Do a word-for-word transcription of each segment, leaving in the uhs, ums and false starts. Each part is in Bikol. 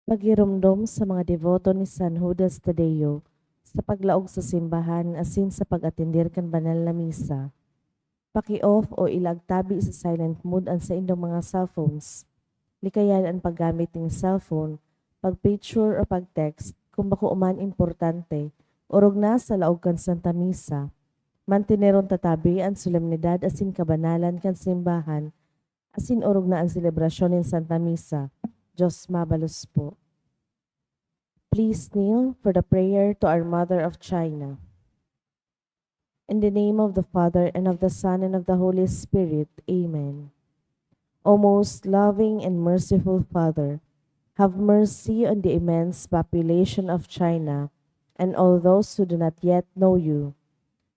Paghiromdom sa mga deboto ni San Judas Tadeo sa paglaog sa simbahan asin sa pag-atender kan banal na misa. Paki-off o ilag tabi sa silent mode an saindong mga cellphones. Likayan an paggamit nin cellphone, pag-picture o pag-text kung bako man importante, orog na sa laog kan Santa Misa. Manteneron ta tabi an solemnidad asin kabanalan kan simbahan, asin orog na an selebrasyon nin Santa Misa. Diyos mabalos po. Please kneel for the prayer to our Mother of China. In the name of the Father, and of the Son, and of the Holy Spirit. Amen. O most loving and merciful Father, have mercy on the immense population of China and all those who do not yet know you.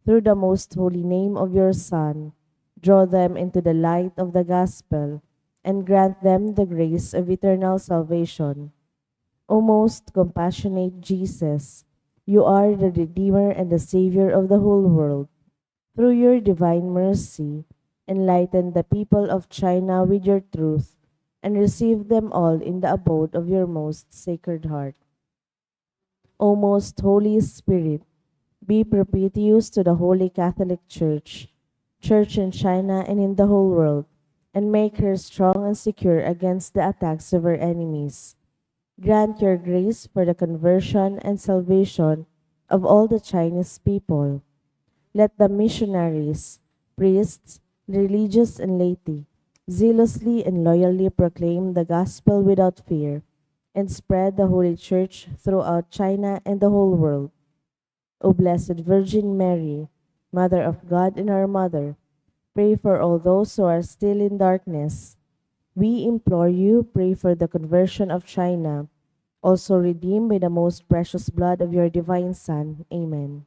Through the most holy name of your Son, draw them into the light of the gospel and grant them the grace of eternal salvation. O most compassionate Jesus, you are the Redeemer and the Savior of the whole world. Through your divine mercy, enlighten the people of China with your truth and receive them all in the abode of your most sacred heart. O most Holy Spirit, be propitious to the Holy Catholic Church, Church in China and in the whole world, and make her strong and secure against the attacks of her enemies. Grant your grace for the conversion and salvation of all the Chinese people. Let the missionaries, priests, religious, and laity zealously and loyally proclaim the gospel without fear and spread the Holy Church throughout China and the whole world. O Blessed Virgin Mary, Mother of God and our Mother, pray for all those who are still in darkness. We implore you, pray for the conversion of China, also redeemed by the most precious blood of your divine Son. Amen.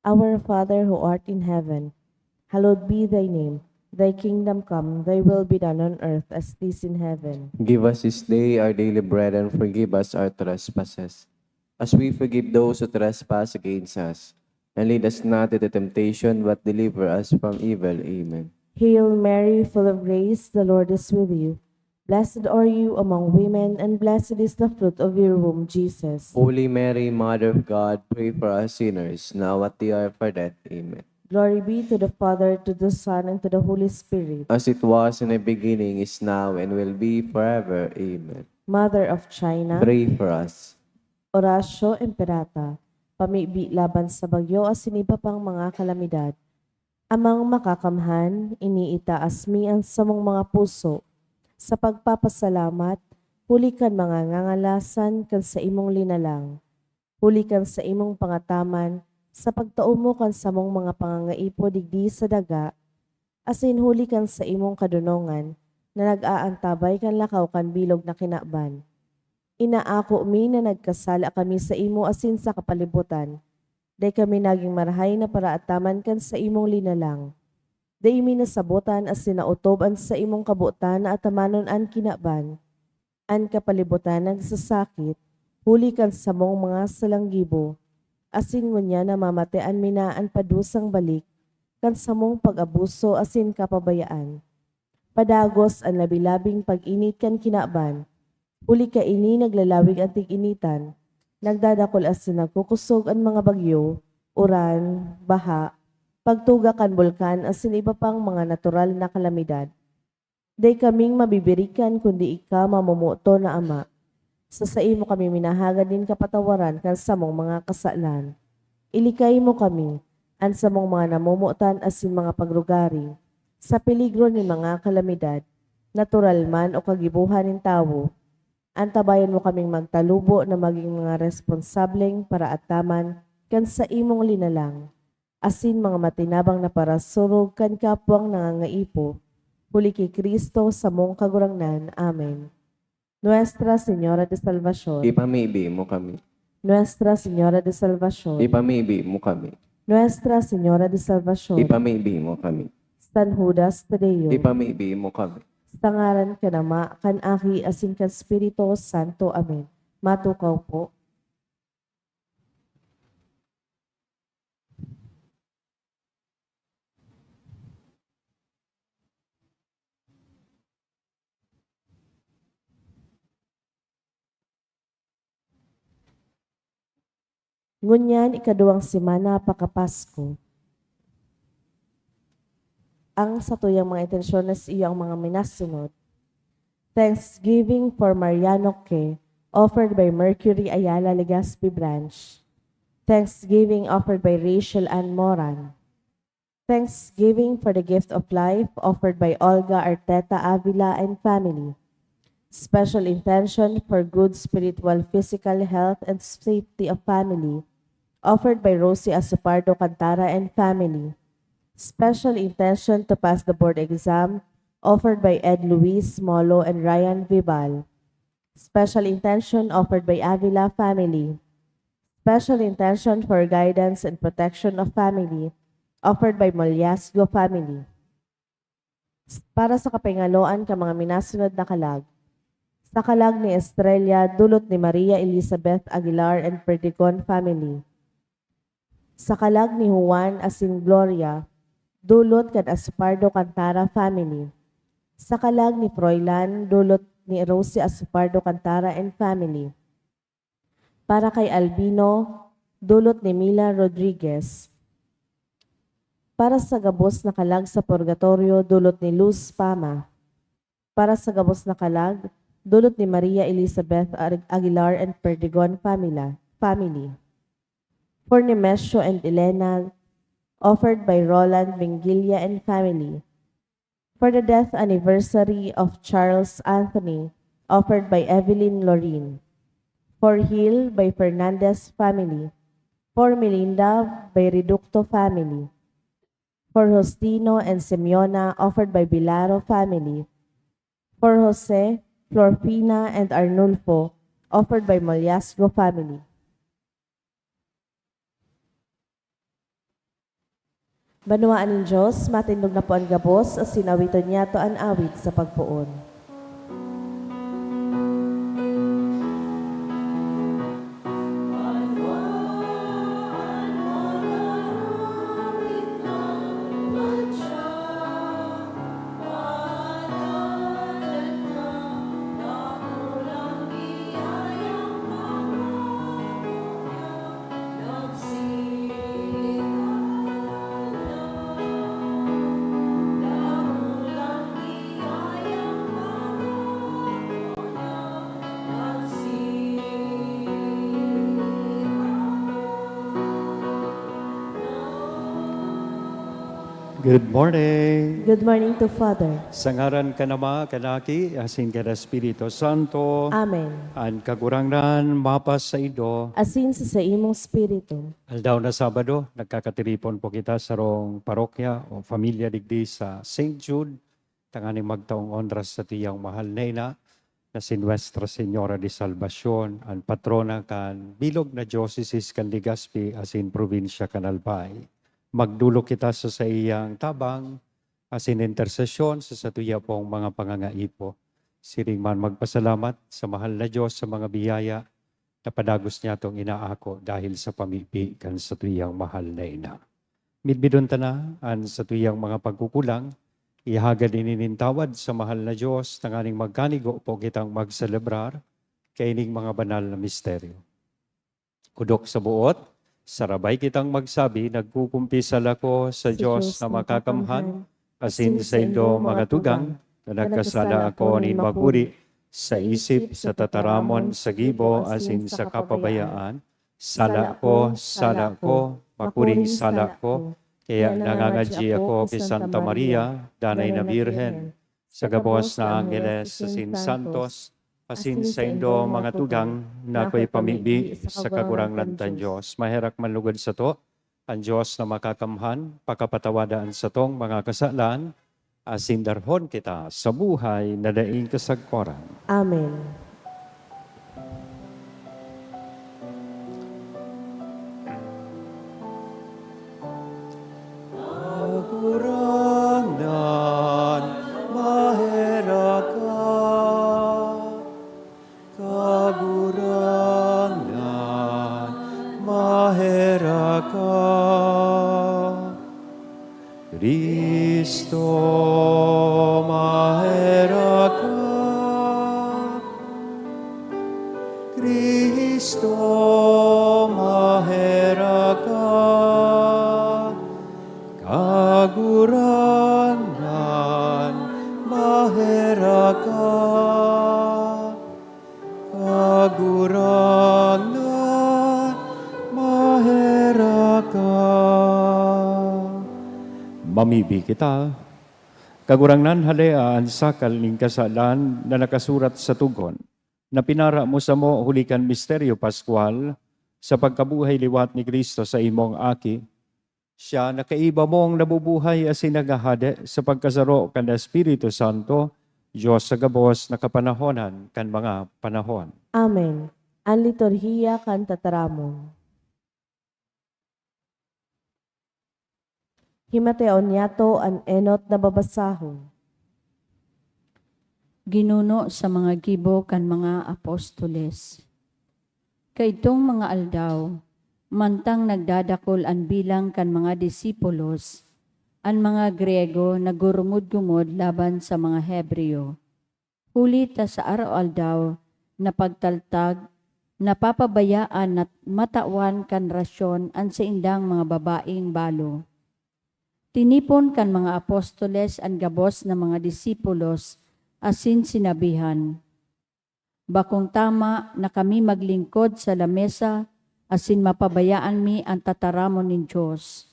Our Father who art in heaven, hallowed be thy name. Thy kingdom come, thy will be done on earth as it is in heaven. Give us this day our daily bread, and forgive us our trespasses, as we forgive those who trespass against us. And lead us not into temptation, but deliver us from evil. Amen. Hail Mary, full of grace, the Lord is with you. Blessed are you among women, and blessed is the fruit of your womb, Jesus. Holy Mary, Mother of God, pray for us sinners, now at the hour of our death. Amen. Glory be to the Father, to the Son, and to the Holy Spirit. As it was in the beginning, is now, and will be forever. Amen. Mother of China, pray for us. Oratio Imperata, pamibi laban sa bagyo asin iba pang mga kalamidad. Amang Makakamhan, iniitaas mi an samong mga puso sa pagpapasalamat huli kan mga ngangalasan kan saimong linalang, huli kan saimong pangataman sa pagtao mo kan samong mga pangangaipo digdi sa daga, asin huli kan saimong kadonongan na nag-aantabay kan lakaw kan bilog na kinaban. Inaako mi na nagkasala kami saimo asin sa kapalibutan. Dai kami nagin marahay na paraataman kan saimong linalang. Dai mi nasabotan asin naotob an saimong kabotan na atamanon an kinaban, an kapalibutan nagsasakit huli kan samong mga salanggibo, asin ngunyan namamatean mi na an padusang balik kan samong pag-abuso asin kapabayaan. Padagos an labi-labing pag-init kan kinaban, huli kaini naglalawig an tig-initan, nagdadakul asin nagkukosog an mga bagyo, uran, baha, pagtuga kan bulkan asin iba pang mga natural na kalamidad. Dai kaming mabibirikan kundi ika, mamomoton na Ama. Sa saimo kami minahagad nin kapatawaran kan samong mga kasalan. Ilikay mo kami, an samong mga namomotan asin mga pagrugari, sa peligro nin mga kalamidad, natural man o kagibohan nin tawo. Antabayan mo kaming magtalubo na magin mga responsableng paraataman kan saimong linalang, asin mga matinabang na parasurog kan kapwang nangangaipo, huli ki Cristo, samong Kagurangnan. Amen. Nuestra Señora de Salvacion, ipamibi mo kami. Nuestra Señora de Salvacion, ipamibi mo kami. Nuestra Señora de Salvacion, ipamibi mo kami. San Judas Tadeo, ipamibi mo kami. Sa ngaran kan Ama, kan Aki, asin kan Espiritu Santo. Amen. Matukaw po. Ngunyan, ikaduwang semana pakapasko. Ang satuyang mga intensyon na sa iyo ang mga minasunod. Thanksgiving for Mariano Ke, offered by Mercury Ayala Legazpi Branch. Thanksgiving offered by Rachel Ann Moran. Thanksgiving for the gift of life offered by Olga Arteta Avila and family. Special intention for good spiritual, physical health and safety of family offered by Rosie Asopardo Cantara and family. Special intention to pass the board exam offered by Ed Luis Molo and Ryan Vival. Special intention offered by Avila family. Special intention for guidance and protection of family offered by Molyasgo family. Para sa kapingaloan kan mga minasunod na kalag. Sa kalag ni Estrella, dulot ni Maria Elizabeth Aguilar and Perdigon family. Sa kalag ni Juan asin Gloria, dulot kan Asopardo Cantara family. Sa kalag ni Froilan, dulot ni Rosie Asopardo Cantara and family. Para kay Albino, dulot ni Mila Rodriguez. Para sa gabos na kalag sa purgatorio, dulot ni Luz Pama. Para sa gabos na kalag, dulot ni Maria Elizabeth Ar-, Aguilar and Perdigon famila-, family. For Nemesio and Elena, offered by Roland Vingilla and family. For the death anniversary of Charles Anthony, offered by Evelyn Lorin. For Hill, by Fernandez family. For Melinda, by Reducto family. For Justino and Simeona, offered by Bilaro family. For Jose, Florfina, and Arnulfo, offered by Molyasgo family. Banwaan nin Dios, matindog na po an gabos, asin awiton niyato an awit sa pagpoon. Good morning. Good morning to Father. Sa ngaran kan Ama, kan Aki, asin kan Espiritu Santo. Amen. An Kagurangnan mapasaindo. Asin sa saimong espiritu. Aldaw na Sabado, nagkakatiripon po kita sarong parokya o familia digdi sa Saint Jude, tanganing magtaong onra sa satuyang mahal na ina, na si Nuestra Señora de Salvacion, an patrona kan bilog na diocese kan Legazpi asin probinsya kan Albay. Magdolok kita sa saiyang tabang asin intersesyon sa satuya pong mga pangangaipo. Siring man magpasalamat sa mahal na Dios sa mga biyaya na padagos niyatong inaako dahil sa pamibi kan satuyang mahal na ina. Midbidon ta na an satuyang mga pagkukulang, ihagad ini nin tawad sa mahal na Dios, tanganing magkanigo po kitang magselebrar kaining mga banal na misteryo. Kudok sa buot, sarabay kitang magsabi, "Nagkukumpisal ako sa Sa Dios Dios na na makakamhan, makakamhan, asin asin saindo saindo mga mga tugang, tugang, na na nagkasala nagkasala ako ako nin nin makuri, makuri, sa isip, sa tataramon, sa gibo, asin sa kapabayaan. Sala ko, sala ko, makuring sala ko. Kaya nangangadyi ako ki Santa Maria, Danay na Birhen, sa gabos na angheles asin santos, asin saindo mga tugang na ako'y pamibi sa Kagurangnan tan Dios." Maherak man lugod sato an Dios na makakamhan, pakapatawada an satong mga kasalan, asin darhon kita sa buhay na daing kasagkoran. Amen. Kagurangnan, maherak ka. Kagurangnan, maherak ka. Cristo, maherak ka. Cristo, maherak Mamibi kita. Kagurangnan, halea an sakal nin kasalan na nakasurat sa tugon, na pinara mo samo huli kan misteryo paskwal, sa pagkabuhay liwat ni Cristo sa imong Aki. Siya na kaiba mong nabubuhay asin naghahade sa pagkasaro kan Espiritu Santo, Dios sa gabos na kapanahonan kan mga panahon. Amen. An liturhiya kan tataramon. Himateon niyato an enot na babasahon. Ginuno sa mga gibo kan mga apostoles. Kaidtong mga aldaw, mantang nagdadakul an bilang kan mga disipulos, an mga Griyego naggurungod-gumod laban sa mga Hebreyo. Huli ta sa araw-aldaw na pagtaltag, napapabayaan na matawan kan rasyon an saindang mga babaeng balo. Tinipon kan mga apostoles an gabos na mga disipulos asin sinabihan, "Bakong tama na kami maglingkod sa lamesa asin mapabayaan mi an tataramon nin Dios.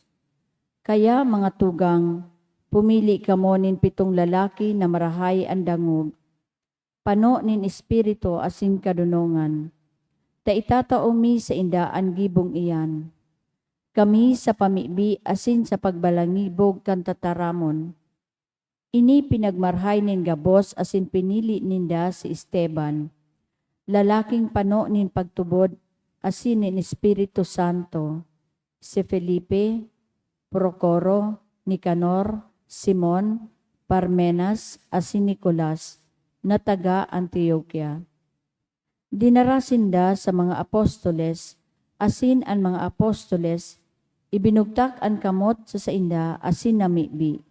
Kaya, mga tugang, pumili kamo nin pitong lalaki na marahay an dangog, pano nin espiritu asin kadonongan, ta itatao mi sainda an gibong iyan. Kami sa pamibi asin sa pagbalangibog kan tataramon." Ini pinagmarhay nin gabos asin pinili ninda si Esteban, lalaking pano nin pagtubod asin nin Espiritu Santo, si Felipe, Procoro, Nicanor, Simon, Parmenas, asin Nicolas, na taga Antioquia. Dinara sinda sa mga apostoles, asin an mga apostoles ibinugtak an kamot sa sainda asin namibi.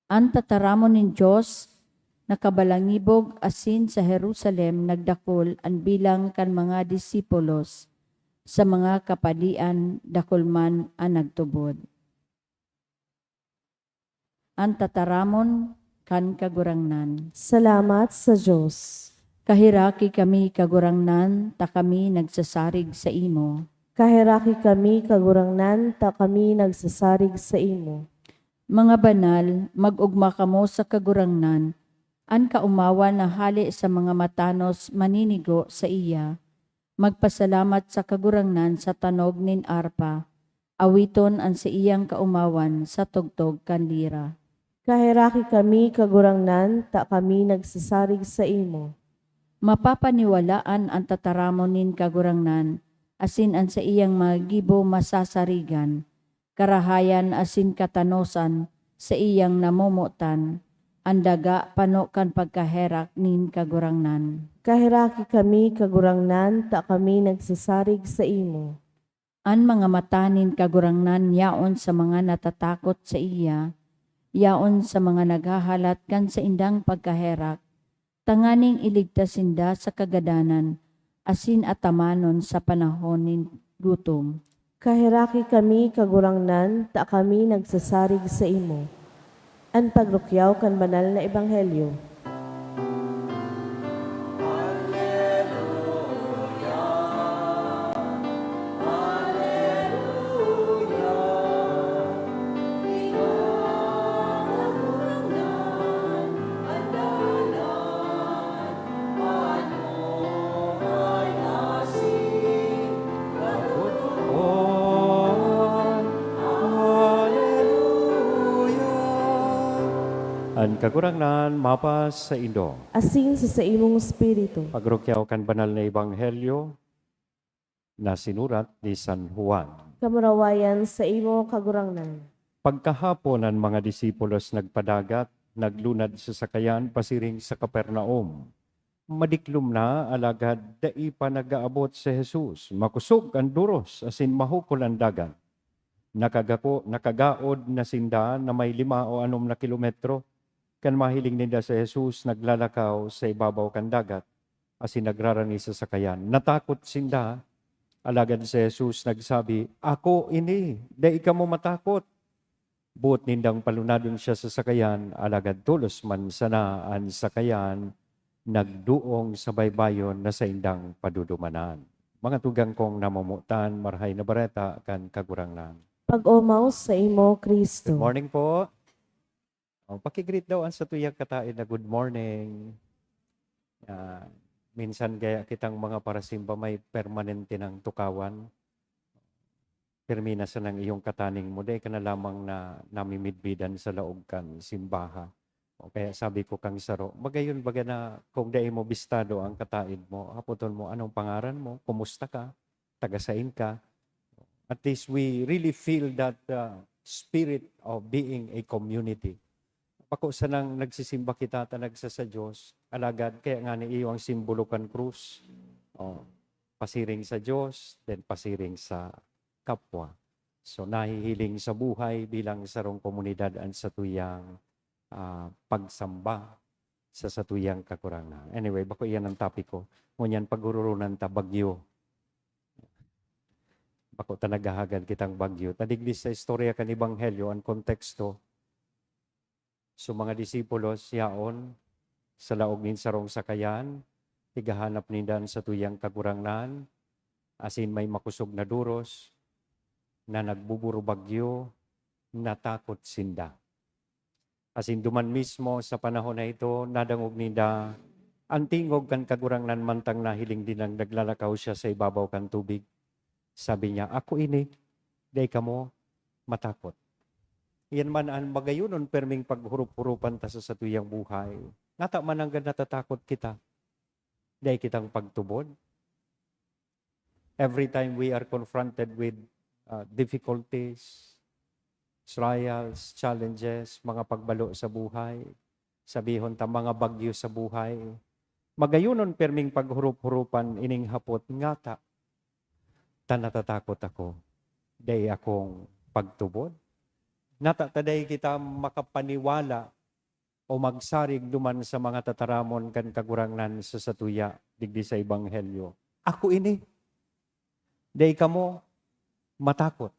An tataramon nin Dios nakabalangibog, asin sa Jerusalem nagdakul an bilang kan mga disipulos sa mga kapadian, dakul man an nagtubod. An tataramon kan Kagurangnan. Salamat sa Dios. Kaheraki kami, Kagurangnan, ta kami nagsasarig saimo. Kaheraki kami, Kagurangnan, ta kami nagsasarig saimo. Mga banal, mag-ogma kamo sa Kagurangnan. An kaomawan na hale sa mga matanos maninigo saiya. Magpasalamat sa Kagurangnan sa tanog nin arpa. Awiton an saiyang kaomawan sa tugtog kan lira. Kaheraki kami, Kagurangnan, ta kami nagsasarig saimo. Mapapaniwalaan an tataramon nin Kagurangnan, asin an saiyang mga gibo masasarigan. Karahayan asin katanosan saiyang namomotan, an daga pano kan pagkaherak nin Kagurangnan. Kaheraki kami, Kagurangnan, ta kami nagsasarig saimo. An mga mata nin Kagurangnan yaon sa mga natatakot saiya, yaon sa mga naghahalat kan saindang pagkaherak, tanganing iligtas sinda sa kagadanan asin atamanon sa panahon nin gutom. Kaheraki kami, Kagurangnan, ta kami nagsasarig saimo. An pagrukyaw kan Banal na Ebanghelyo. An Kagurangnan mapasaindo. Asin sa saimong espiritu. Pagrukyaw kan Banal na Ebanghelyo na sinurat ni San Juan. Kamurawayan saimo, Kagurangnan. Pagkahapon, an mga disipulos nagpadagat, naglunad sa sakayan pasiring sa Capernaum. Madiklom na, alagad dai pa nag-aabot si Jesus. Makosog an doros asin mahukol an dagat. Nakagako-, nakagaod na sinda na may lima o anom na kilometro kan mahiling ninda si Jesus naglalakaw sa ibabaw kan dagat asin nagrarani sa sakayan. Natakot sinda, alagad si Jesus nagsabi, "Ako ini, dai kamo matakot." Boot nindang palunadon siya sa sakayan, alagad tolos man sana an sakayan, nagduong sa baybayon na saindang padudumanan. Mga tugang kong namomotan, Marahay na Bareta kan Kagurangnan. Pag-omaw sa imo, Cristo. Good morning po. Oh, paki-greet daw ang satuyang kataed na good morning. Ah, minsan gaya kitang mga parasimba may permanente ng tukawan. Pirmi na sanang iyong kataning mo, dai ka na lamang na namimidbidan sa laog kan simbaha. O kaya sabi ko kang saro, magayon baga na kung dai mo bistado ang kataed mo, hapoton mo, "Anong pangaran mo? Kumusta ka? Taga sain ka?" At least we really feel that uh, spirit of being a community. Bako sanang nagsisimba kita ta nagsa sa Diyos, alagad kaya nga ni iyo ang simbolo kan krus. Oh, pasiring sa Diyos, then pasiring sa kapwa. So, nahihiling sa buhay bilang sarong komunidad ang satuyang ah, pagsamba sa satuyang Kagurangnan. Anyway, bako iyan ang topic ko. Ngunyan, paghururunan ta, bagyo. Bako ta naghahagad kitang bagyo. Ta digdi sa istorya kan Ebanghelyo, ang konteksto, so mga disipulos yaon sa laog nin sarong sakayan, tigahanap ninda an satuyang Kagurangnan, asin may makosog na doros na nagbuburubagyo, natakot sinda. Asin duman mismo sa panahon na ito, nadangog ninda an tingog kan Kagurangnan mantang nahiling nindang naglalakaw siya sa ibabaw kan tubig. Sabi niya, "Ako ini, dai kamo matakot." Iyan man an magayonon perming paghurup-hurupan ta sa satuyang buhay. Ngata man nanggad natatakot kita, dai kitang pagtubod. Every time we are confronted with uh, difficulties, trials, challenges, mga pagbalo sa buhay, sabihon ta mga bagyo sa buhay, magayonon perming paghurup-hurupan ining hapot ngata ta natatakot ako. Dai akong pagtubod. Ngata ta dai kita makapaniwala o magsarig duman sa mga tataramon kan Kagurangnan sa satuya digdi sa Ebanghelyo. Ako ini. Dai kamo matakot.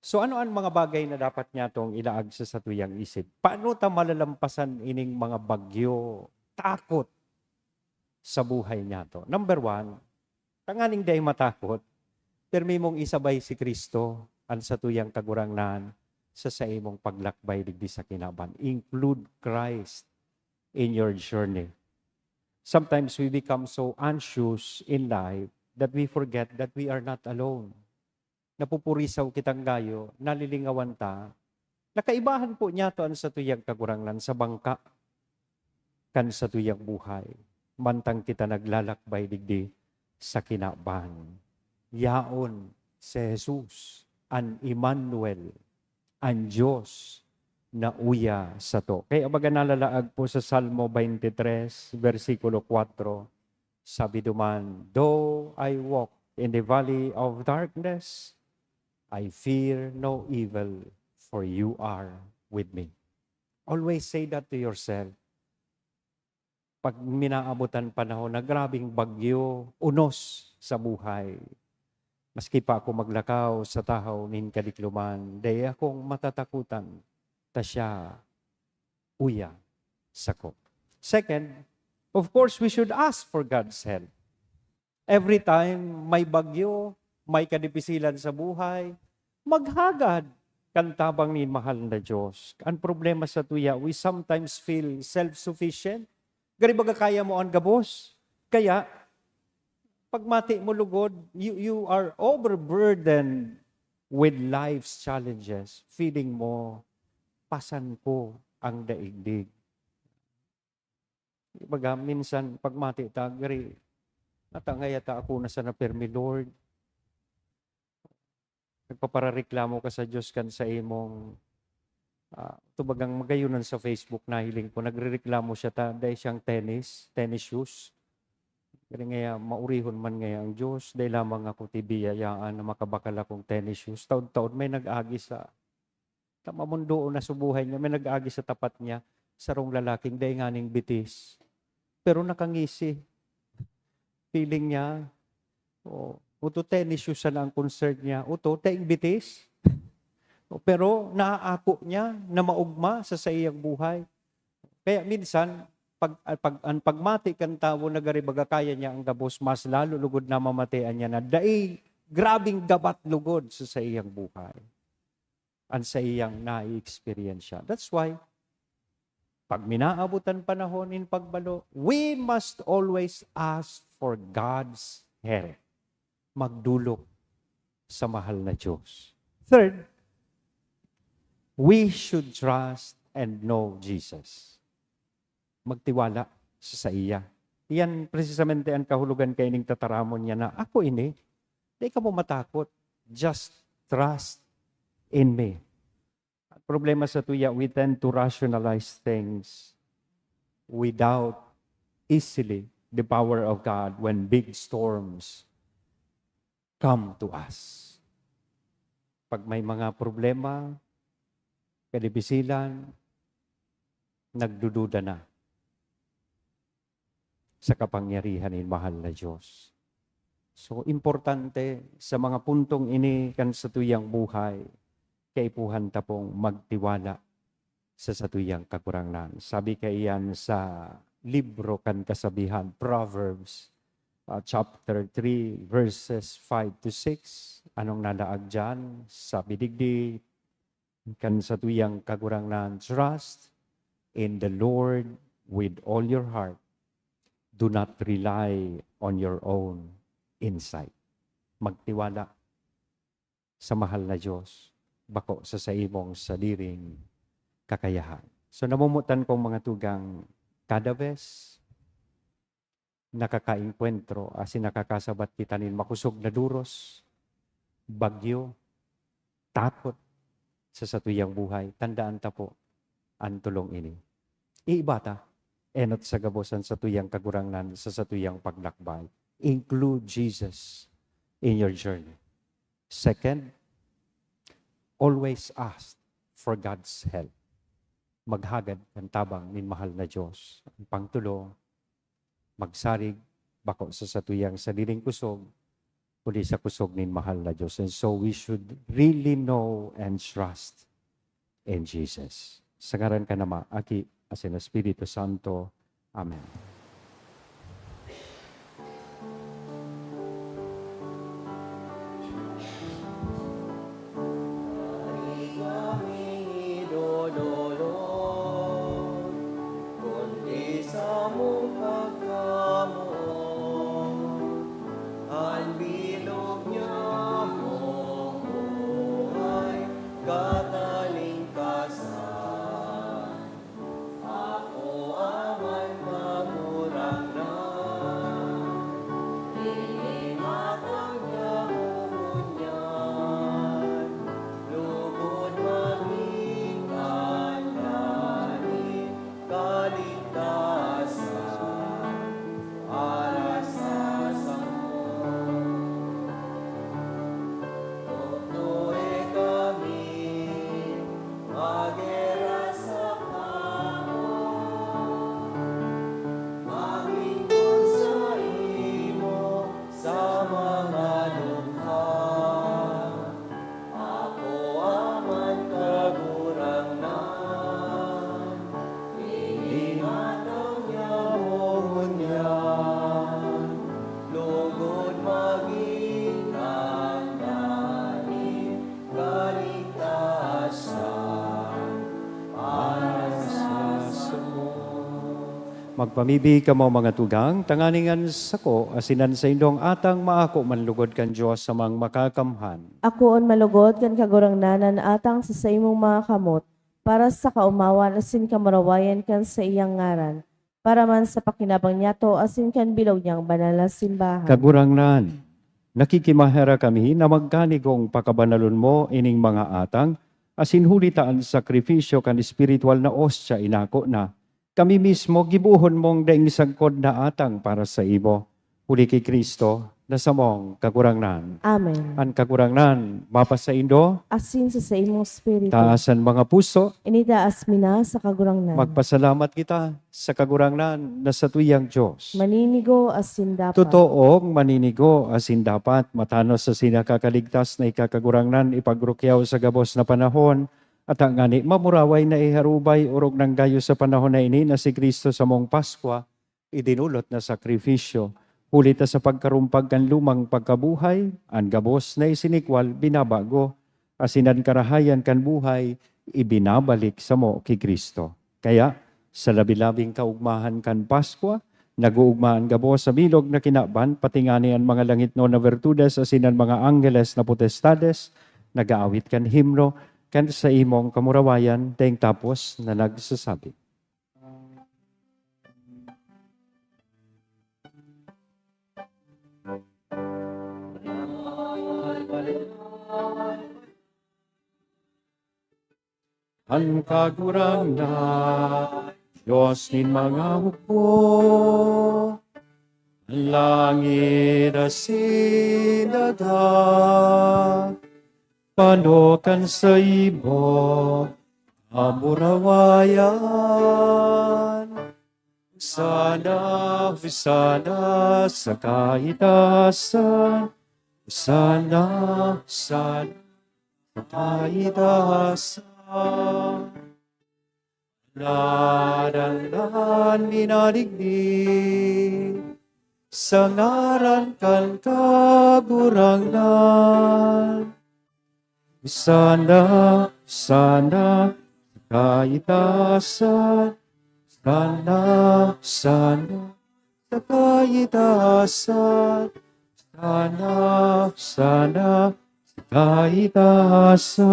So ano an mga bagay na dapat nyatong ilaag sa satuyang isip? Paano ta malalampasan ining mga bagyo, takot sa buhay nyato? Number one, tanganing dai matakot, permi mong isabay si Cristo, an satuyang Kagurangnan, sa saimong paglakbay digdi sa kinaban. Include Christ in your journey. Sometimes we become so anxious in life that we forget that we are not alone. Napupurisaw kitang gayo, nalilingawan ta, na kaibahan po nyato an satuyang Kagurangnan sa bangka kan satuyang buhay, mantang kita naglalakbay digdi sa kinaban. Yaon si Jesus, an Emmanuel, an Diyos na uya sato. Kaya baga nalalaag po sa Salmo twenty-three, versikulo four, sabi duman, "Though I walk in the valley of darkness, I fear no evil, for you are with me." Always say that to yourself. Pag minaabot an panahon na grabeng bagyo, unos sa buhay, "Maski pa ako maglakaw sa tahaw nin kadikloman, dai akong matatakotan, ta siya uya sako." Second, of course, we should ask for God's help. Every time may bagyo, may kadipisilan sa buhay, maghagad kan tabang nin mahal na Diyos. Ang problema satuya, we sometimes feel self-sufficient. Gari baga kaya mo an gabos. Kaya, pagmati mo lugod, you, you are overburdened with life's challenges. Feeling mo, "Pasan ko ang daigdig." Baga, minsan, pagmati ta, gari, "Ata ngaya ta ako na sana permi, Lord." Nagpaparareklamo ka sa Diyos kan sa imong, ah, tubagang magayonan sa Facebook, nahiling ko, nagrereklamo siya ta, dai siyang tennis, tennis shoes. Gari ngaya, maurihon man ngaya ang Diyos, dai lamang ako tibiyayaan na makabakal akong tennis shoes. Taod-taod may nag-agi sa, ta mamundoon na subuhay niya, may nag-agi sa tapat niya, sarong lalaking dai nganing bitis. Pero nakangisi. Feeling niya, o, uto tennis shoes sana ang concern niya. Uto, daing bitis. O, pero naaako niya na maugma sa saiyang buhay. Kaya minsan, pag, pag, ang pagmati kan tawo na gari baga kaya niya ang gabos, mas lalo lugod na mamatian niya na dai grabing gabat lugod sa saiyang buhay, an saiyang nai-eksperyensya. That's why, pag minaabot an panahon nin pagbalo, we must always ask for God's help. Magdolok sa mahal na Diyos. Third, we should trust and know Jesus. Magtiwala sa saiya. Iyan precisamente an kahulogan kaining tataramon niya na, "Ako ini, dai kamo matakot. Just trust in me." Ang problema sa tuya, we tend to rationalize things. We doubt easily the power of God when big storms come to us. Pag may mga problema, kadibisilan, nagdududa na sa kapangyarihan nin mahal na Diyos. So, importante sa mga puntong ini kan satuyang buhay, kaipuhan ta pong magtiwala sa satuyang Kagurangnan. Sabi kaiyan sa libro kan Kasabihan, Proverbs, ah, chapter three, verses five to six. Anong nalaag diyan? Sabi digdi, kan satuyang Kagurangnan, "Trust in the Lord with all your heart. Do not rely on your own insight." Magtiwala sa mahal na Diyos, bako sa saimong sadiring kakayahan. So, namumutan kong mga tugang, kada bes nakakaengkwentro asin nakakasabat kita nin makosog na duros, bagyo, takot sa satuyang buhay, tandaan ta po an tolong ini. Iiba ta, enot sa gabos an satuyang Kagurangnan sa satuyang paglakbay. Include Jesus in your journey. Second, always ask for God's help. Maghagad kan tabang nin mahal na Diyos. Ang pangtulo, magsarig, bako sa satuyang sadiring kusog, kundi sa kusog nin mahal na Diyos. And so we should really know and trust in Jesus. Sa ngaran kan Ama, Aki, asin Espiritu Santo. Amen. Magpamibi kamo, mga tugang, tanganing an sako asin an saindong atang maako manlugod kan Dios Amang Makakamhan. Akoon malugod kan Kagurangnan an atang sa saimong mga kamot, para sa kaomawan asin kamurawayan kan saiyang ngaran, para man sa pakinabang niyato asin kan bilog niyang banal na simbahan. Kagurangnan, nakikimaherak kami na magkanigong pakabanalon mo ining mga atang, asin huli ta an sakrifisyo kan espiritual na ostya inako na, kami mismo gibohon mong daing sagkod na atang para saimo, huli ki Cristo, na samong Kagurangnan. Amen. An Kagurangnan mapasaindo. Asin sa saimong espiritu. Taas an mga puso. Initaas mi na sa Kagurangnan. Magpasalamat kita sa Kagurangnan na satuyang Dios. Maninigo asin dapat. Totoong maninigo asin dapat, matanos asin nakakaligtas na ika, Kagurangnan, ipagrukyaw sa gabos na panahon, at ngani mamuraway na iharubay orog nang gayo sa panahon na ini na si Cristo samong Paskwa, idinulot na sakrifisyo, Huli ta sa pagkarumpag kan lumang pagkabuhay, an gabos na isinikwal binabago, asin an karahayan kan buhay ibinabalik samo ki Cristo. Kaya, sa labi-labing kaugmahan kan Paskwa, nag-oogma an gabos sa bilog na kinaban, pati ngani an mga langitnon na bertudes asin an mga angheles na potestades nag-aawit kan himno kan saimong kamurawayan, daing tapos na nagsasabi. An Kagurangnan, Dios nin mga hukbo, an langit asin daga, pano kan saimo kamurawayan. Hosana, Hosana sa kaitaasan. Hosana, Hosana sa kaitaasan. Nadandan minadigdi sa ngaran kan Kagurangnan. Hosana, Hosana sa kaitaasan. Hosana, Hosana sa kaitaasan. Hosana, Hosana sa kaitaasan.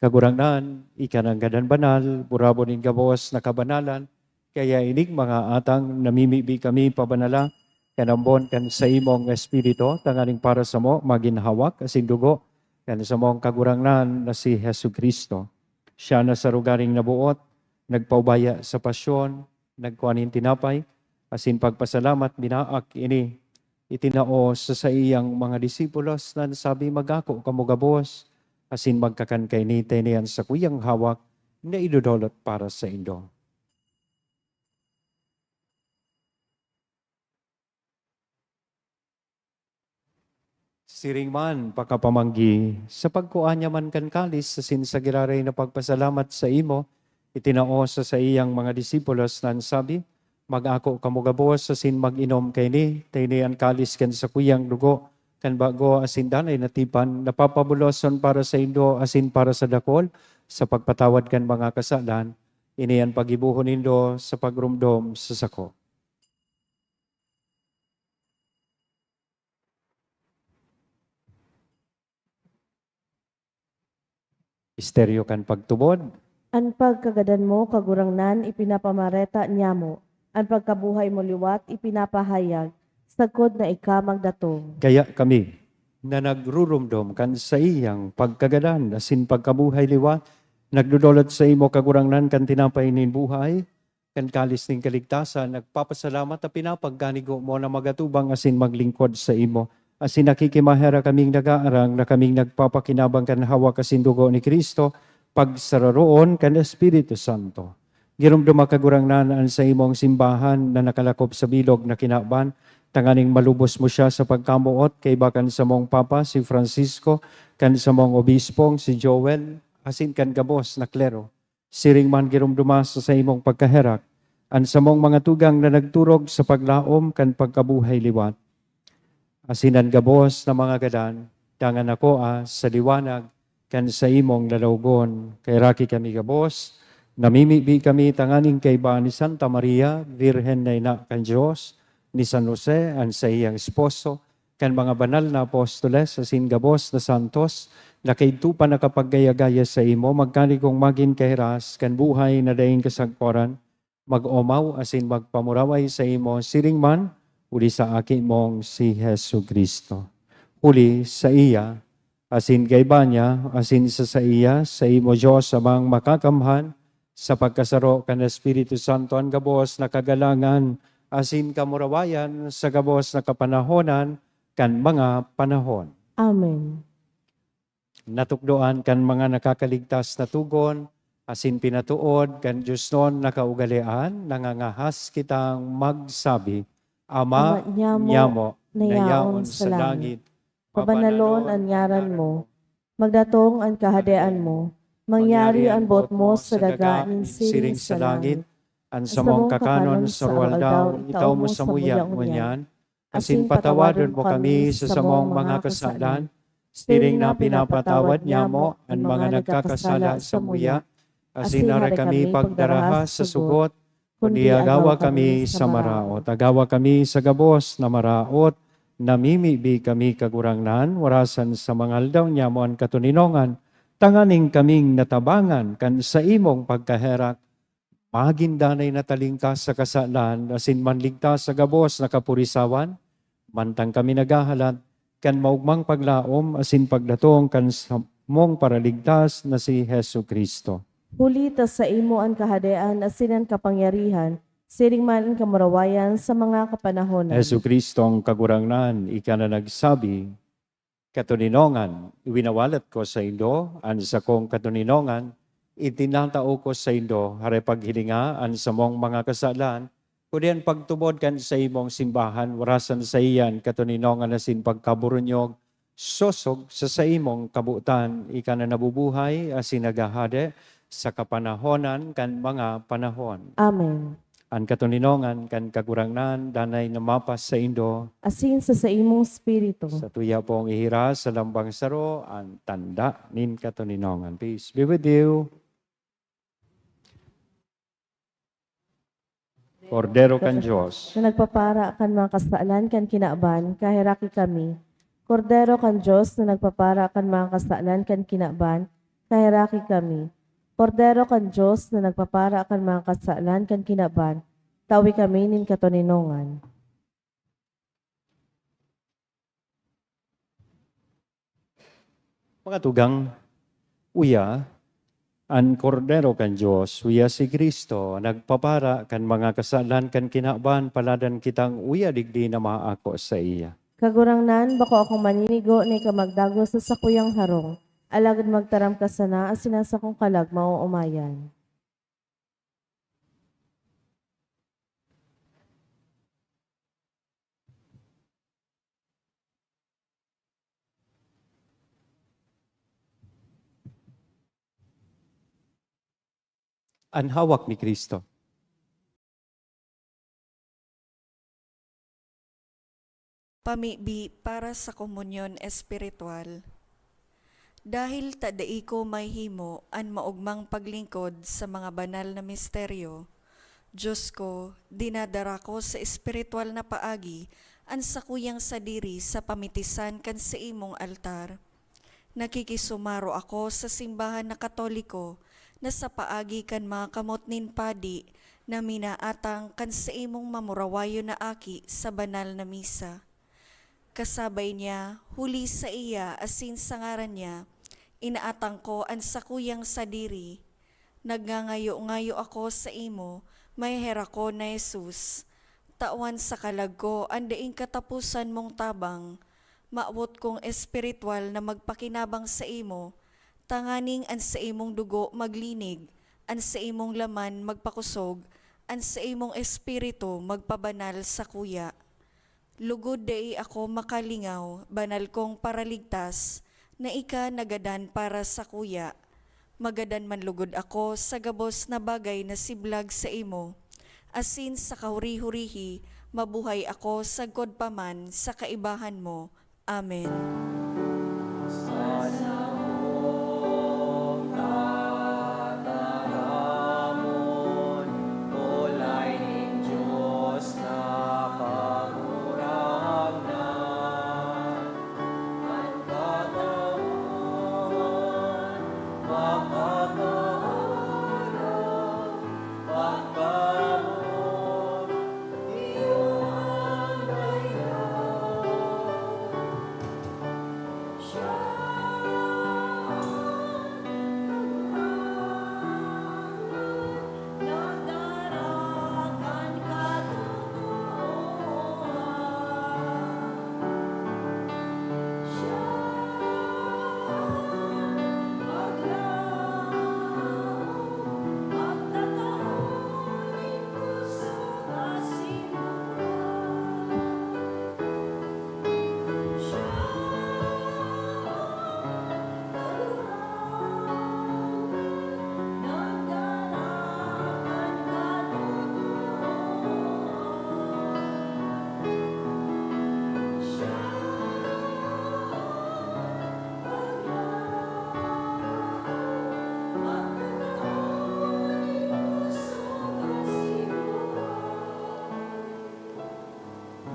Kagurangnan, ika nanggad an banal, burabon nin gabos na kabanalan, kaya ining mga atang namimibi kami pabanala kan ambon kan saimong Espiritu, tanganing para samo magin hawak asin dugo kan samong Kagurangnan na si Jesu-Cristo. Siya na sa rogaring naboot, nagpaubaya sa pasyon, nagkua nin tinapay, asin pagpasalamat, binaak ini, itinao sa saiyang mga disipulos, na nagsabi, "Mag-ako kamo gabos, asin magkakan kaini, ta ini an sakuyang hawak na idodolot para saindo." Siring man, pakapamanggi, sa pagkua niya man kan kalis asin sa giraray na pagpasalamat saimo, itinao sa saiyang mga disipulos na nagsabi, "Mag-ako kamo gabos asin mag-inom kaini, ta ini an kalis kan sakuyang dugo kan bago asin danay na tipan, na papabuloson para saindo asin para sa dakul sa pagpatawad kan mga kasalan. Ini an paggibohon nindo sa pagromdom sa sako." Misteryo kan pagtubod. An pagkagadan mo, Kagurangnan, ipinapamareta niamo. An pagkabuhay mo liwat, ipinapahayag, sagkod na ika magdatong. Kaya kami, na nagruromdom kan saiyang pagkagadan asin pagkabuhay liwat, nagdodolot saimo, Kagurangnan, kan tinapay nin buhay, kan kalis nin kaligtasan, nagpapasalamat ta pinapagkanigo mo na magatubang asin maglingkod saimo. Asin nakikimaherak kaming nag-aarang na kaming nagpapakinabang kan hawak asin dugo ni Cristo, pagsararoon kan Espiritu Santo. Giromdoma, Kagurangnan, an saimong simbahan na nakalakop sa bilog na kinaban, tanganing malubos mo siya sa pagkamoot kaiba kan samong Papa, si Francisco, kan samong Obispong, si Joel, asin kan gabos na klero. Siring man, giromdoma sa saimong pagkaherak an samong mga tugang na nagturog sa paglaom kan pagkabuhay liwat. Asin an gabos na mga gadan, dangan akoa sa liwanag kan saimong lalawogon. Kaheraki kami gabos, namimibi kami tanganing kaiba ni Santa Maria, Birhen na Ina kan Dios, ni San Jose, an saiyang esposo, kan mga banal na apostoles asin gabos na santos na kaidto pa nakapaggaya-gaya saimo, magkanigong magin kahiras kan buhay na daing kasagkoran, mag-omaw asin magpamuraway saimo siring man huli sa Aki mong si Jesu-Cristo. Huli saiya, asin kaiba niya, asin sa saiya, saimo, Dios Amang Makakamhan, sa pagkasaro kan Espiritu Santo, an gabos na kagalangan asin kamurawayan sa gabos na kapanahonan kan mga panahon. Amen. Natukdoan kan mga nakakaligtas na tugon, asin pinatood kan diosnon na kaugalean, nangangahas kitang magsabi, Ama Ama nyamo, nyamo, na na yaon yaon sa sa langit, langit, pabanalon an ngaran mo, magdatong an kahadean mo, mangyari an boot mo sa daga nin siring sa langit. An samong kakanon sa aroaldaw, itao mo samuya ngunyan, asin patawadon mo kami sa samong mga kasalan, siring na pinapatawad nyamo an mga nagkakasala samuya, asin aray kami pagdaraha sa sugot, kundi agawa kami sa maraot. Agawa kami sa gabos na maraot, namimibi kami, Kagurangnan, warasan sa mga aldaw nyamo an katoninongan, tanganing kaming natabangan kan saimong pagkaherak, magin danay na talingkas sa kasalan asin manligtas sa gabos na kapurisawan, mantang kami naghahalat kan maogmang paglaom asin pagdatong kan samong Paraligtas na si Jesu-Cristo. Huli ta saimo an kahadean asin an kapangyarihan, siring man an kamurawayan sa mga kapanahonan. Jesu-Cristo, ang Kagurangnan, ika na nagsabi, "Katoninongan, iwinawalat ko saindo an sakong katoninongan, itinatao ko saindo, hare paghilinga an samong mga kasalan, kundi an pagtubod kan saimong simbahan, warasan saiya an katoninongan asin pagkaburunyog, sosog sa saimong kabotan, ika na nabubuhay asin naghahade sa kapanahonan kan mga panahon." Amen. An katoninongan kan Kagurangnan danay na mapasaindo. Asin sa saimong espiritu. Satuya pong ihiras sa lambang saro an tanda nin katoninongan. Peace be with you. Kordero kan Dios. Na nagpapara kan mga kasalan kan kinaban, kaheraki kami. Kordero kan Dios na nagpapara kan mga kasalan kan kinaban, kaheraki kami. Kordero kan Dios na nagpapara kan mga kasalan kan kinaban, tawi kami nin katoninongan. Mga tugang, uya, an Kordero kan Dios, uya si Cristo, nagpapara kan mga kasalan kan kinaban, paladan kitang uya digdi na maako saiya. Kagurangnan, bako akong maninigo na ika magdagos sa sakuyang harong, alagad magtaram ka sana asin an sakong kalag maoomayan. An hawak ni Cristo. Pamibi para sa komunyon espiritual. Dahil ta dai ko mahihimo an maogmang paglingkod sa mga banal na misteryo, Dios ko, dinadara ko sa espiritual na paagi an sakuyang sadiri sa pamitisan kan saimong altar. Nakikisumaro ako sa simbahan na Katoliko na sa paagi kan mga kamot nin padi na minaatang kan saimong mamurawayon na aki sa banal na misa. Kasabay niya, huli saiya asin sa ngaran niya, inaatang ko an sakuyang sadiri. Nagngangayo-ngayo ako saimo, maheherak ko na Jesus. Tawan sa kalag ko an daing kataposan mong tabang. Mawot kong espiritual na magpakinabang saimo, tanganing an saimong dugo maglinig, an saimong laman magpakosog, an saimong espiritu magpabanal sakuya. Lugod dai ako makalingaw, banal kong Paraligtas, na ika nagadan para sakuya. Magadan man lugod ako sa gabos na bagay na siblag saimo, asin sa kahuri-hurihi, mabuhay ako sagkod pa man sa kaibahan mo. Amen.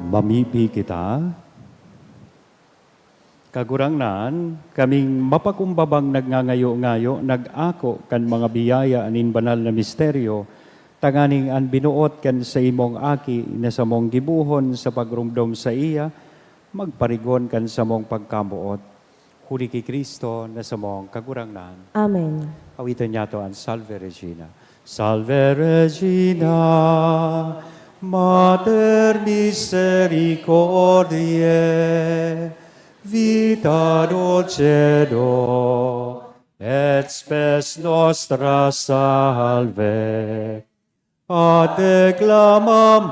Mamibi kita. Kagurangnan, kaming mapakumbabang nagngangayo-ngayo, nag-ako kan mga biyaya nin banal na misteryo, tanganing an binuot kan saimong Aki na samong gibohon sa pagromdom saiya, magparigon kan samong pagkamoot. Huli ki Cristo na samong Kagurangnan. Amen. Awiton niyato an Salve Regina. Salve Regina, Mater misericordiae, vita dulcedo, et spes nostra salve. A te clamamus,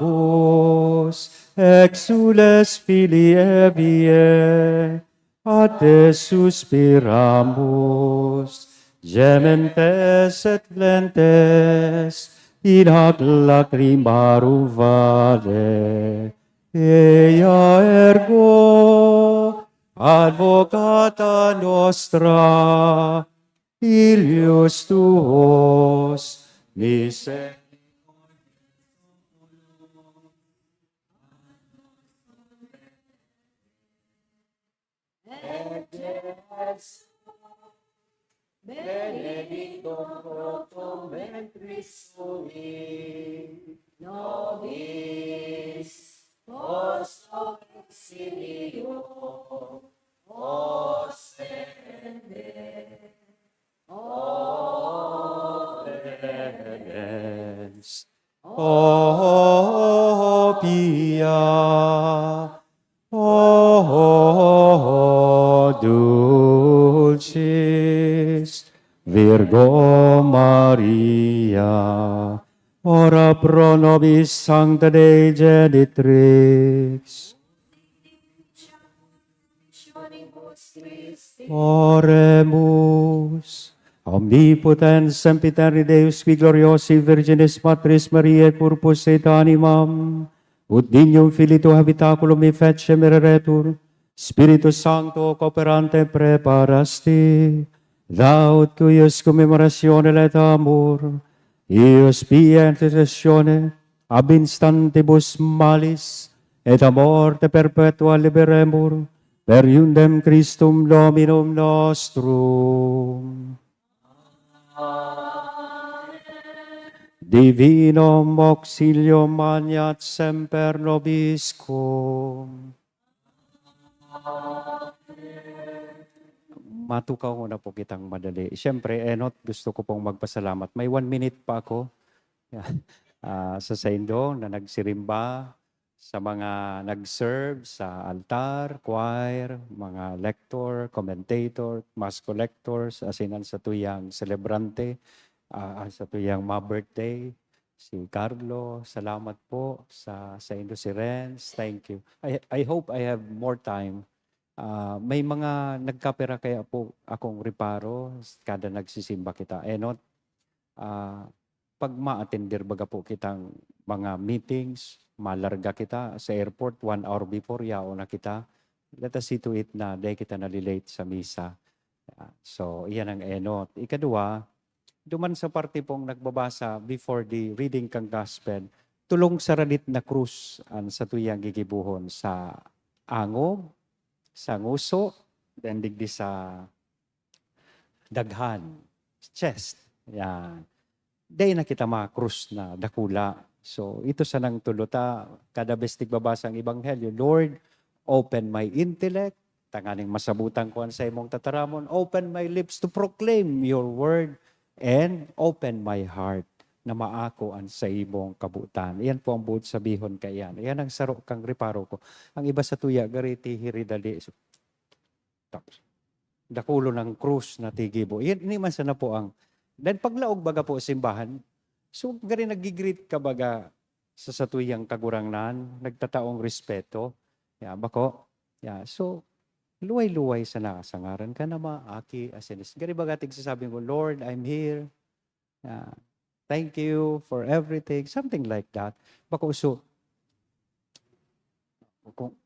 exsules filii Evae, a te suspiramus, gementes et flentes in hac lacrimarum vale. Ea ergo advocata nostra, illos tuos, misericorde. Benedictum fructum ventris tui, nobis post obiscilium, o Sende. O clemens, o pia, o dulcis Virgo Maria, ora pro nobis Sancta Dei Genitrix. Oremus. Omnipotens, sempiterni Deus qui gloriosi Virginis Matris Mariae corpus et animam, ut dignum Filii tuae habitaculum efficiem eretur, Spiritus Sancto cooperante preparasti, laud cuius commemoratione laetamur, eius pia intercessione ab instantibus malis, et a morte perpetua liberemur, per iundem Christum Dominum nostrum. Divinum auxilium maneat semper nobiscum. Matukaw muna po kitang madali. Siyempre, Enot, gusto ko pong magpasalamat. May one minute pa ako. Ah, sa saindo na nagsirimba, sa mga nag-serve sa altar, choir, mga lector, commentator, mass collectors, asin an satuyang selebrante, ah, an satuyang ma-birthday, si Carlo. Salamat po sa saindo, si Renz. Thank you. I, I hope I have more time. Ah, may mga nagkapira kaya po akong reparo kada nagsisimba kita. Enot, ah, pag ma-attender baga po kitang mga meetings, malarga kita sa airport, one hour before, yaon na kita. Let us see to it na dai kita nalilate sa misa. Ah, so, iyan ang enot. Ikaduwa, duman sa parte pong nagbabasa before the reading kan gospel, tolong saradit na krus an satuyang gigibohon sa angog, sa nguso, then digdi sa daghan, chest. Yan. Dai na kita makrus na dakula. So, ito sanang tulo ta, kada bes tigbabasa ang Ebanghelyo, "Lord, open my intellect, tanganing masabutan ko an saimong tataramon. Open my lips to proclaim your word, and open my heart na maako an saimong kabotan." Iyan po ang buot sabihon kaiyan. Iyan ang saro kang reparo ko. Ang iba sa tuya, gari tihiri dali. So, tapos, dakulon ang krus na tigibo. Yan, ini man sana po ang, then paglaog baga po simbahan, so, gari naggi-greet ka baga sa satuyang Kagurangnan, nagtataong respeto. Ya, bako? Ya, so, luway-luway sana sa ngaran ka na ma, Aki, asin, gari baga tigsasabi mo, "Lord, I'm here. Ah, thank you for everything," something like that. Bako so, kung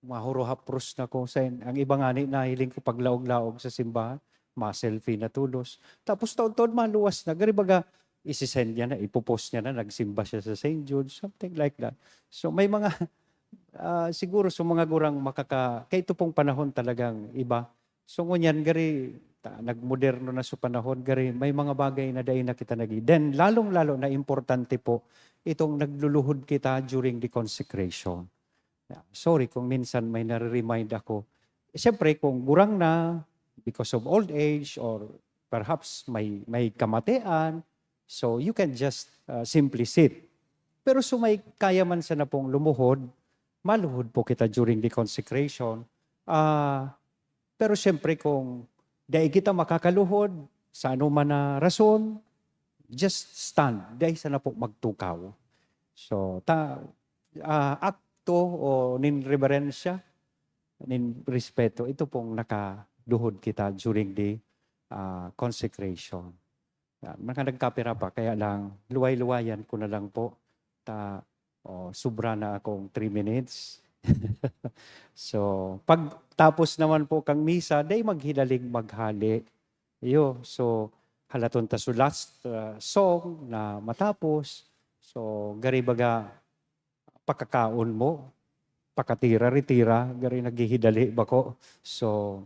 mahuruhapros na ko sa, ang iba ngani nahiling ko paglaog-laog sa simbahan, ma-selfie na tolos. Tapos taon-taon maluwas na. Gari baga, isi-send niya na, ipopost niya na, nagsimba siya sa Saint Jude, something like that. So, may mga, Ah, siguro sa mga gurang makaka-, kaya ito pong panahon talagang iba. So, ngunyan, gari, ta-, nagmoderno na sa panahon, gari, may mga bagay na dai na kita nagi-, then, lalong-lalo na importante po, itong nagluluhod kita during the consecration. Yeah, sorry kung minsan may nare-remind ako. Siyempre, kung gurang na, because of old age, or perhaps may, may kamatian, so you can just, uh, simply sit. Pero so may kaya man sana pong lumuhod, maluhod po kita during the consecration. Ah, pero siyempre, kung dai kita makakaluhod sa anoman na rason, just stand. Dai sana po magtukaw. So, ta-, ah, akto o nin reverensya, nin respeto, ito pong nakaluhod kita during the, ah, consecration. Ah, mga nagkapira pa, kaya lang, luway-luwayan ko na lang po. Ta-, oh, sobra na akong three minutes. So, pagtapos naman po kang misa, dai maghilaling maghali. Iyo, so, halaton ta so last, ah, song na matapos. So, gari baga, pakakaon mo, pakatira-ritira, gari naghihidali bako. So,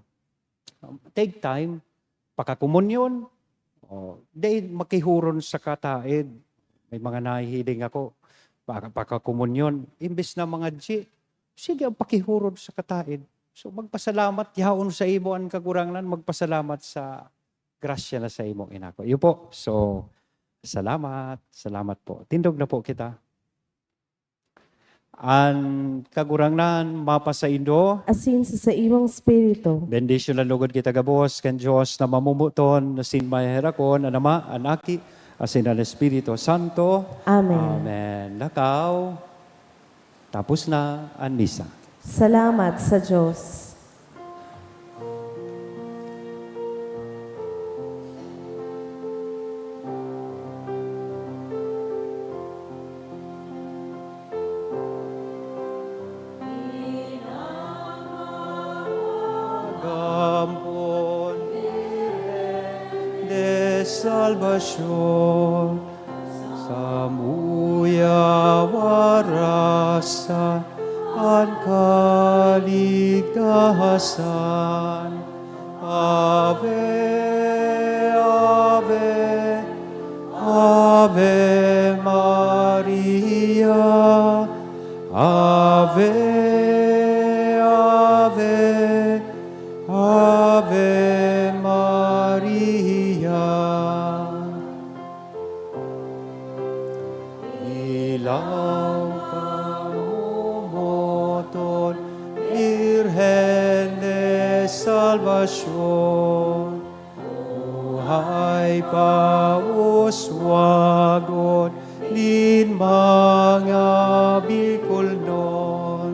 um, take time, pakakomunyon, o, dai makihuron sa kataed. May mga nahihiling ako, paka-, pakakomunyon, imbes na mga G, sige, ang pakihuron sa kataed. So, magpasalamat, yaon sa imo an Kagurangnan, magpasalamat sa grasya na sa imong inako. Iyo po. So, salamat. Salamat po. Tindog na po kita. An Kagurangnan mapasaindo. Asin sa saimong espiritu. Bendisyon na lugod kita gabos kan Dios na mamomoton, asin maheherakon, an Ama, an Aki, asin an Espiritu Santo. Amen. Amen. Lakaw. Tapos na an misa. Salamat sa Dios. Gampon de salvacion, samuya warasan an kaligtasan. Ave, ave, Ave Maria. Ave, ave, Ave Maria. Ilaw kamomoton, Birhen de Salvacion, buhay pauswagon nin mga Bicolnon.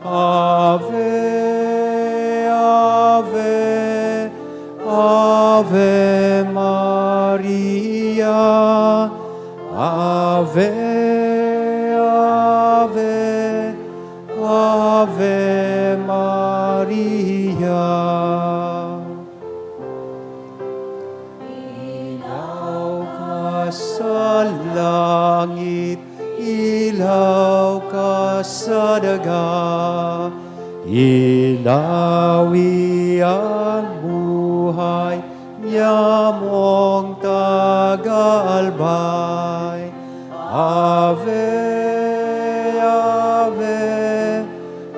Ave, ave, Ave Maria. Ave, ave, Ave Maria. Ilaw ka sa langit, ilaw ka sa daga, ilaw iyan buhay, nyamong taga-albay. Ave, ave,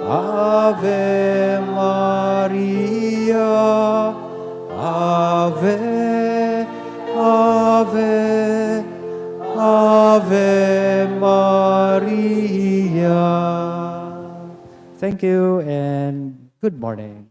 Ave Maria. Ave, ave, Ave Maria. Thank you and good morning.